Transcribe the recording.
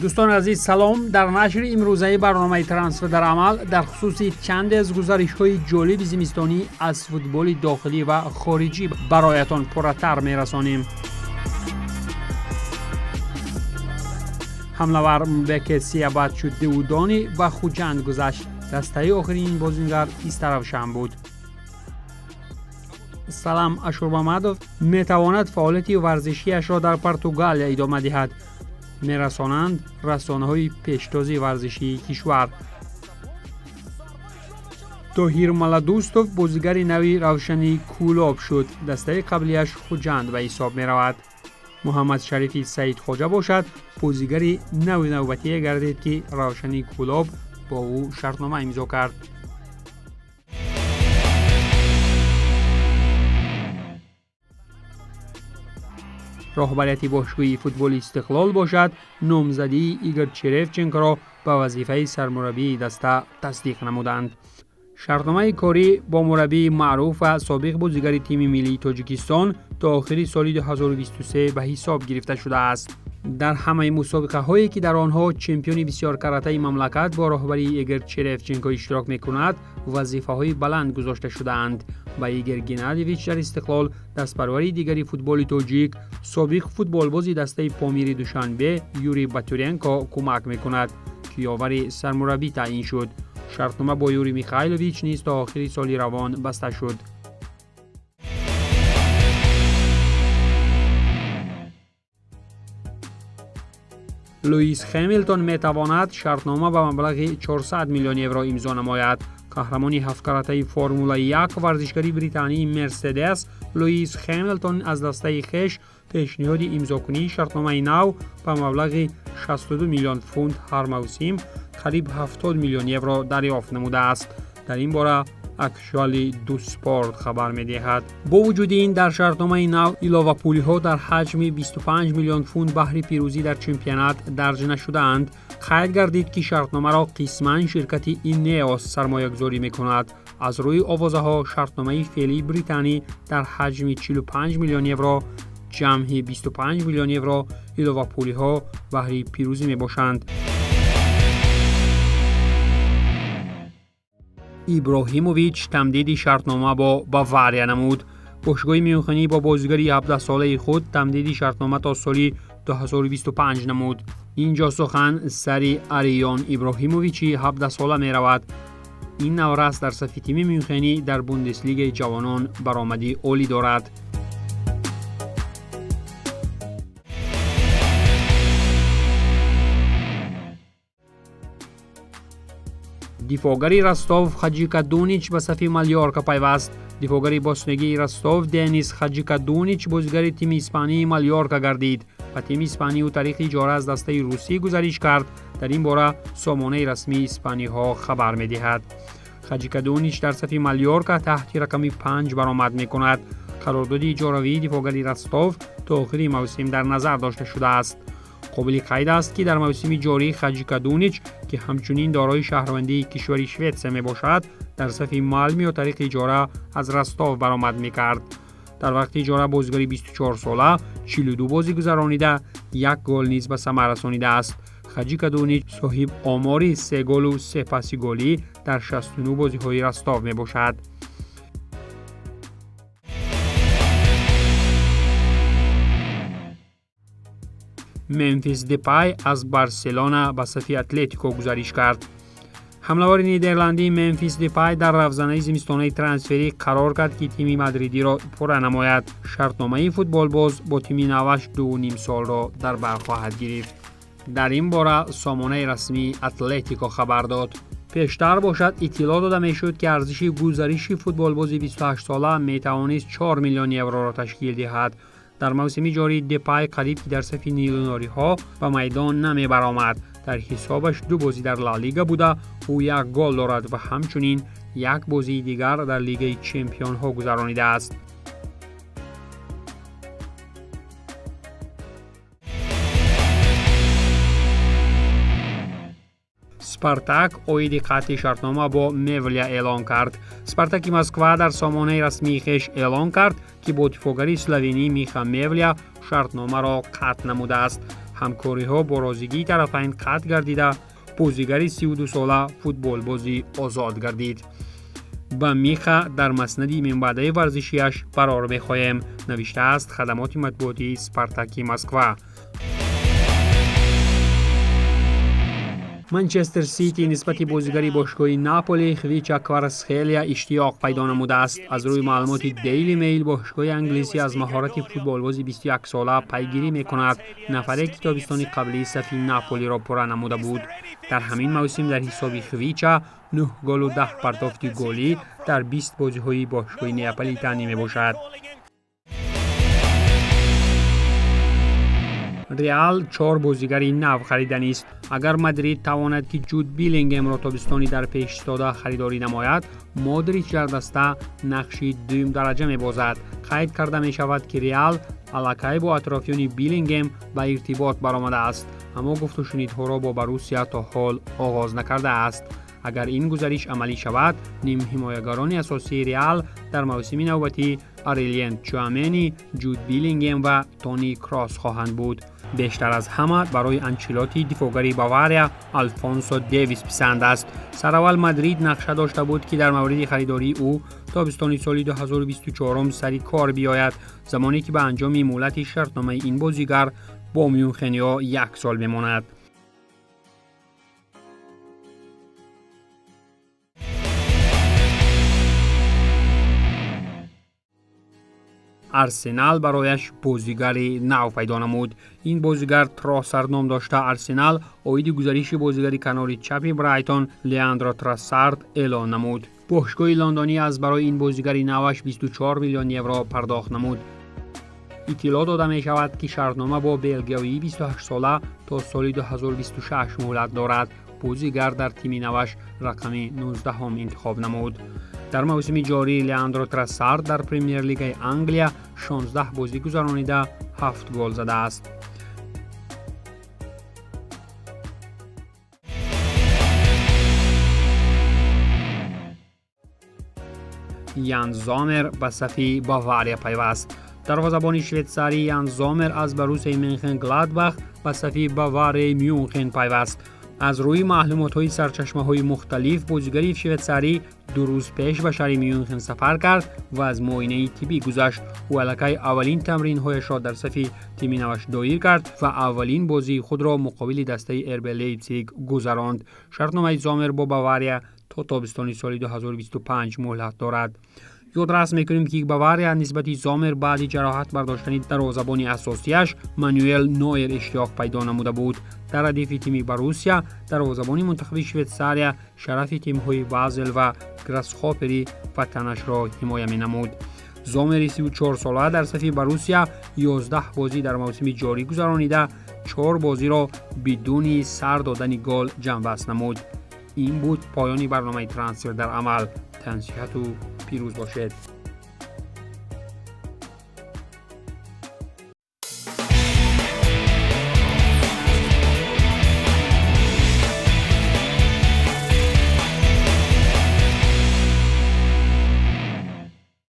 Дӯстони азиз, салом. Дар нашри имрӯзаи барномаи «Трансфер дар амал» дар хусуси чанде аз гузаришҳои ҷолиби зимистонӣ аз футболи дохилӣ ва хориҷӣ бароятон пурратар мерасонем. Ҳамлавар Мбеке Сиябатчу Деудони ба Хуҷанд гузашт. Дастаи охири ин бозингар Истаравшан буд. Салам Ашурмамадов метавонад фаъолияти варзишиашро дар Португалия идома диҳад, мерасонанд расонаҳои пештози варзишии кишвар. Тоҳир Маладӯстов бозигари нави Равшани Кӯлоб шуд. Дастаи қаблияш Хуҷанд ба ҳисоб меравад. Муҳаммадшарифи Саидхоҷа бошад, бозигари нави навбатие гардид, ки Равшани Кӯлоб бо ӯ шартнома имзо кард. Роҳбарияти бошгоҳи футболи Истиқлол бошад, номзадии Игор Черевченкоро ба вазифаи сармураббии даста тасдиқ намуданд. Шартномаи корӣ бо мураббии маъруф ва собиқ бозигари тими миллии Тоҷикистон то охири соли 2023 ба ҳисоб гирифта шудааст. Дар ҳамаи мусобиқаҳое, ки дар онҳо чемпиони бисёркаратаи мамлакат бо роҳбарии Игор Черевченко иштирок мекунад, вазифаҳои баланд гузошта шудаанд. Ба Игор Геннадьевич дар Истиқлол дастпарвари дигари футболи тоҷик, собиқ футболбози дастаи Помири Душанбе Юрий Батуренко кӯмак мекунад, ки ёвари сармураббӣ таъин шуд. Шартнома бо Юрий Михайлович низ то охири соли равон баста шуд. Луис Хемилтон метавонад шартнома ба маблағи 400 миллион евро имзо намояд. Қаҳрамони ҳафткаратаи Формулаи 1, варзишгари британии Мерседес Луис Хемилтон аз дастаи хеш пешниҳоди имзокунии шартномаи нав ба маблағи 62 миллион фунт ҳар мавсим, қариб 70 миллион евро дарёфт намудааст. Дар ин бора Акшуали ду Спорт хабар медиҳад. Бо вуҷуди ин, дар шартномаи нав иловапулиҳо дар ҳаҷми 25 миллион фунт баҳри пирӯзӣ дар чемпионат дарҷ нашудаанд. Қайд гардид, ки шартномаро қисман ширкати Инеос сармоягузорӣ мекунад. Аз рӯи овозаҳо, шартномаи феълии британӣ дар ҳаҷми 45 миллион евро, ҷамъи 25 миллион евро иловапулиҳо баҳри пирӯзӣ мебошанд. Иброҳимович тамдиди шартнома бо Бавария намуд. Бошгоҳи Мюнхенӣ бо бозигари 17-солаи худ тамдиди шартнома то соли 2025 намуд. Ин ҷо сухан сари Ариён Иброҳимовичи 17-сола меравад. Ин наврас дар сафи тими мюнхенӣ дар Бундеслигаи ҷавонон баромадӣ олӣ дорад. Дифоъгари Ростов Хаҷика Дунич ба сафи Малёрка пайваст. Дифоъгари боснегии Ростов Денис Хаҷика Дунич бозигари тими испании Малёрка гардид. Ба тими испанӣ ӯ тариқи иҷора аз дастаи русӣ гузариш кард. Дар ин бора сомонаи расмии испаниҳо хабар медиҳад. Хаҷика Дунич дар сафи Малёрка таҳти рақами 5 баромад мекунад. Қарордоди иҷоравии дифоъгари Ростов то охири мавсим дар назар дошта шудааст. Қобили қайд аст, ки дар мавсими ҷорӣ Хаҷика Дунич, ки ҳамчунин дорои шаҳрвандии кишвари Шветсия мебошад, дар сафи Малмио тариқи иҷора аз Ростов баромад мекард. Дар вақти иҷора бозигари 24-сола 42 бозӣ гузаронида, як гол низ ба самар расонидааст. Хаҷика Дунич соҳиб омори се голу се паси голӣ дар 69 бозиҳои Ростов мебошад. Мемфис Депай аз Барселона ба сафи Атлетико гузариш кард. Ҳамлавари нидерландӣ Мемфис Депай дар равзанаи зимистонаи трансферӣ қарор кард, ки тими мадридиро пурра намояд. Шартномаи футболбоз бо тими наваш 2,5 солро дар бар хоҳад гирифт. Дар ин бора сомонаи расмии Атлетико хабар дод. Пештар бошад, иттилоъ дода мешуд, ки арзиши гузариши футболбози 28-сола метавонист 4 миллион евроро ташкил диҳад. Дар мавсими ҷорӣ Депай қариб ки дар сафи нилунориҳо ба майдон намебаромад. Дар ҳисобаш ду бозӣ дар Ла Лига буда, ӯ як гол дорад ва ҳамчунин як бозии дигар дар Лигаи чемпионҳо гузаронидааст. Спартак оиди қатъи шартнома бо Мевля эълон кард. Спартаки Москва дар сомонаи расмии хеш эълон кард, ки бо дифоъгари словенӣ Миха Мевля шартномаро қатъ намудааст. Ҳамкориҳо бо розигии тарафайн қатъ гардида, бозигари 32сола футболбози озод гардид. Ба Миха дар маснади минбаъдаи варзишиаш барор мехоҳем, навиштааст хадамоти матбуотии Спартаки Москва. Манчестер Сити нисбати бозигари бошгоҳи Наполи Хвича Кварасхелия иштиёқ пайдо намудааст. Аз рӯи маълумоти Дейли Мейл, бошгоҳи англисӣ аз маҳорати футболбози 21сола пайгирӣ мекунад, нафаре ки тобистони қаблии сафи Наполиро пурра намуда буд. Дар ҳамин мавсим дар ҳисоби Хвича 9 голу 10 партофти голӣ дар 20 бозиҳои бошгоҳи неаполитанӣ мебошад. Реал чор бозигари нав хариданист. Агар Мадрид тавонад, ки Ҷуд Билингемро тобистони дар пеш истода харидорӣ намояд, Модрич дар даста нақши дуюмдараҷа мебозад. Қайд карда мешавад, ки Реал аллакай бо атрофиёни Билингем ба иртибот баромадааст, аммо гуфтушунидҳоро бо Боруссия то ҳол оғоз накардааст. Агар ин гузариш амалӣ шавад, нимҳимоягарони асосии Реал дар мавсими навбатӣ Орелиен Чуамени, Ҷуд Билингем ва Тони Кросс хоҳанд буд. Бештар аз ҳама барои Анчелоти дифоъгари Бавария Алфонсо Девис писанд аст. Сараввал Мадрид нақша дошта буд, ки дар мавриди харидории ӯ тобистони соли 2024 сари кор биёяд, замоне ки ба анҷоми муҳлати шартномаи ин бозигар бо мюнхениё як сол мемонад. Арсенал барояш бозигари нав пайдо намуд. Ин бозигар Тросар ном дошта, Арсенал оиди гузариши бозигари канори чапи Брайтон Леандро Трассард эълон намуд. Бошгоҳи лондонӣ аз барои ин бозигари наваш 24 миллион евро пардохт намуд. Иттилоъ дода мешавад, ки шартнома бо белгиявии 28сола то соли 2026 муҳлат дорад. Бозигар дар тими наваш рақами 19 интихоб намуд. Дар мавсими ҷорӣ Леандро Трассард дар Премер-лигаи Англия 16 бозӣ гузаронида, 7 гол задааст. Ян Зомер ба сафи Бавария пайваст. Дарвозабони швейтсарӣ Ян Зомер аз Боруссияи Мюнхен Гладбах ба сафи Баварияи Мюнхен пайваст. Аз рӯи маълумотҳои сарчашмаҳои мухталиф, бозигари швейтсарӣ 2 рӯз пеш ба шаҳри Мюнхен сафар кард ва аз муоинаи тиббӣ гузашт. Ӯ аллакай аввалин тамринҳояшро дар сафи тими наваш доир кард ва аввалин бозии худро муқобили дастаи РБ Лейпсиг гузаронд. Шартномаи Зомер бо Бавария то тобистони соли 2025 муҳлат дорад. Ёдрас мекунем, ки Бавария нисбати Зомер баъди ҷароҳат бардоштани дарвозабони асосияш Мануэл Нойер иштиёқ пайдо намуда буд. Дар радифи тими Боруссия дарвозабони мунтахаби Швейтсария шарафи тимҳои Базел ва Грасхопери ватанашро ҳимоя менамуд. Зомери 34сола дар сафи Боруссия 11 бозӣ дар мавсими ҷорӣ гузаронида, 4 бозиро бидуни сар додани гол ҷамъбаст намуд. Ин буд поёни барномаи Трансфер дар амал. Тансиҳату пирӯз бошед.